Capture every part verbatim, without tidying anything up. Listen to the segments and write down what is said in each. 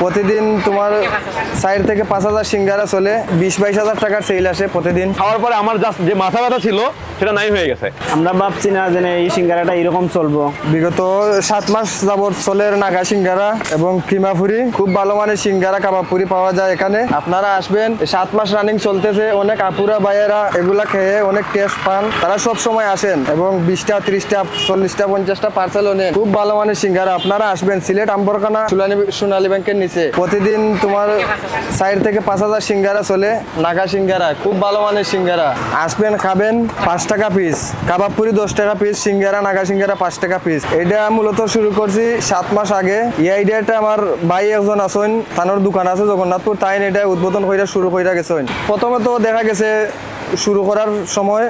প্রতিদিন তোমার চার থেকে পাঁচ হাজার সিঙ্গারা চলে, বিশ বাইশ হাজার টাকার সেল আসে প্রতিদিন। খাওয়ার পরে আমার জাস্ট যে মাথা ব্যথা ছিল, সেটা নাই হয়ে গেছে। আমরা ভাবছি না যে এই সিঙ্গারাটা এরকম চলবো। বিগত সাত মাস যাবত চলের নাগা সিঙ্গারা এবং কিমাপুরি। খুব ভালো মানের সিঙ্গারা, কাবাবপুরি পাওয়া যায় এখানে। আপনারা আসবেন, সাত মাস রানিং চলতেছে। অনেক আপুরা ভাইয়েরা এগুলা খেয়ে অনেক টেস্ট পান। তারা সব সময় আসেন এবং বিশটা, ত্রিশটা, চল্লিশটা, পঞ্চাশটা পার্সেলও নেন। খুব ভালো মানের সিঙ্গারা। আপনারা আসবেন সিলেট আম্বরখানা সোনালী, সোনালী ব্যাংকের নিচে। প্রতিদিন তোমার চার থেকে পাঁচ হাজার সিঙ্গারা চলে, নাগা সিঙ্গারা, খুব ভালো মানের সিঙ্গারা। আসবেন, খাবেন। পাঁচ টাকা পিস, কাবাবপুরি দশ টাকা পিস, সিঙ্গারা, নাগা সিঙ্গারা পাঁচ টাকা পিস। এটা মূলত শুরু করছি সাত মাস আগে। এই আইডিয়াটা আমার ভাই একজন আছইন, তানর দোকান আছে জগন্নাথপুর, তাইন এটা উদ্বোধন কইরা শুরু কইরা গেছইন। প্রথমে তো দেখা গেছে শুরু করার সময়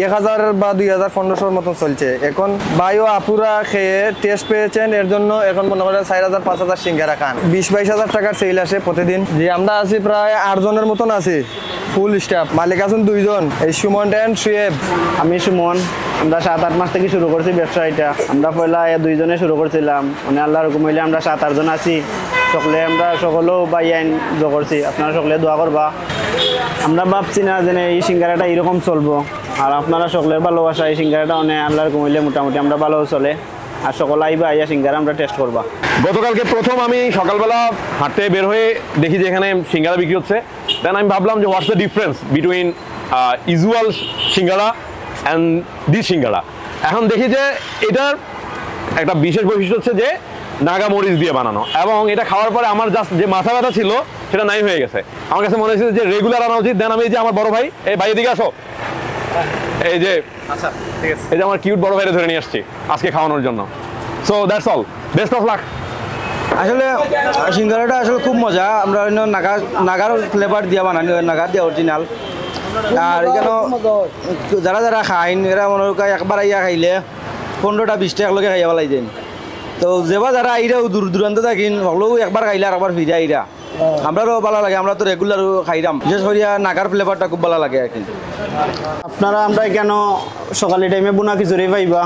এক হাজার বা দুই হাজার, পনেরোশোর মতন চলছে। এখন ভাইও আপুরা খেয়ে টেস্ট পেয়েছেন, এর জন্য এখন মনে করেন চার হাজার, পাঁচ হাজার সিঙ্গারা খান। বিশ বাইশ হাজার টাকার সেল আসে প্রতিদিন। যে আমরা আছি প্রায় আট জনের মতন আছি, ফুল স্টাফ। মালিক আছেন দুইজন, এই সুমন and সুয়েব। আমি সুমন। আমরা সাত আট মাস থেকে শুরু করছি ব্যবসা এটা। আমরা পয়লা এ দুইজনে শুরু করছিলাম, মানে আল্লাহর হুকুম হইলে আমরা সাত আট জন আছি। সকলে আমরা সকলেও ভাই আইন করছি, আপনারা সকলে দোয়া করবা। আমরা ভাবছি না যে এই সিঙ্গারাটা এরকম চলবো, আর আপনারা সকলের ভালোবাসা এই সিঙ্গারাটা মানে আল্লাহর হুকুম হইলে মোটামুটি আমরা ভালো চলে। আর সকল আইবা, আইয়া সিঙ্গারা আমরা টেস্ট করবা। গতকালকে প্রথম আমি সকালবেলা হাঁটতে বের হয়ে দেখি যে এখানে সিঙ্গারা বিক্রি হচ্ছে। দেন আমি ভাবলাম যে what's the difference between usual singara and this সিঙ্গারা। এখন দেখি যে এটার একটা বিশেষ বৈশিষ্ট্য হচ্ছে যে নাগা মরিচ দিয়ে বানানো, এবং এটা খাওয়ার পরে আমার জাস্ট যে মাথা ব্যথা ছিল, সেটা নাই হয়ে গেছে। আমার কাছে মনে হয়েছে যে রেগুলার আনা উচিত। দেন আমি এই যে আমার বড় ভাই, এই ভাই এদিকে আসো, এই যে আচ্ছা, ঠিক আছে। এই যে আমার কিউট বড় ভাইরে ধরে নিয়ে আসছি আজকে খাওয়ানোর জন্য। So that's all, best of luck। আসলে সিঙ্গারাটা আসলে খুব মজা। আমরা অন্য নাগা, নাগার ফ্লেভার দিয়া বানানি হয়, নাগা দিয়া অরিজিনাল। আর এখানে যারা যারা খাইন, এরা মনে হয় একবার আইয়া খাইলে পনেরোটা বিশটা একলগে খাইয়া ফালাই দেন। তো যেবা যারা আইরা দূর দূরান্ত থাকিন, হকলেও একবার খাইলে আর একবার ফিরে আইরা। আমরারও ভালা লাগে, আমরা তো রেগুলার খাইরাম। বিশেষ করিয়া নাগার ফ্লেভারটা খুব ভালা লাগে আর কি। আপনারা আমরা এখানে সকালে টাইমে বুনা খিচুড়ি পাইবা,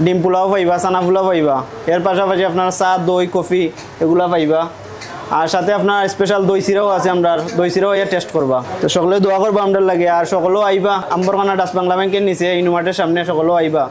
ডিম পোলাও পাইবা, চানা পোলাও পাইবা, এর পাশাপাশি আপনারা চা, দই, কফি এগুলা পাইবা। আর সাথে আপনার স্পেশাল দই চিরাও আছে, আমরার দই চিরাও আইয়া টেস্ট করবা। তো সকলে দোয়া করবা আমরার লাগি, আর সকলেও আইবা আম্বরখানা ডাচ বাংলা ব্যাংকের নিচে ইনুমার্টের সামনে সকলেও আইবা।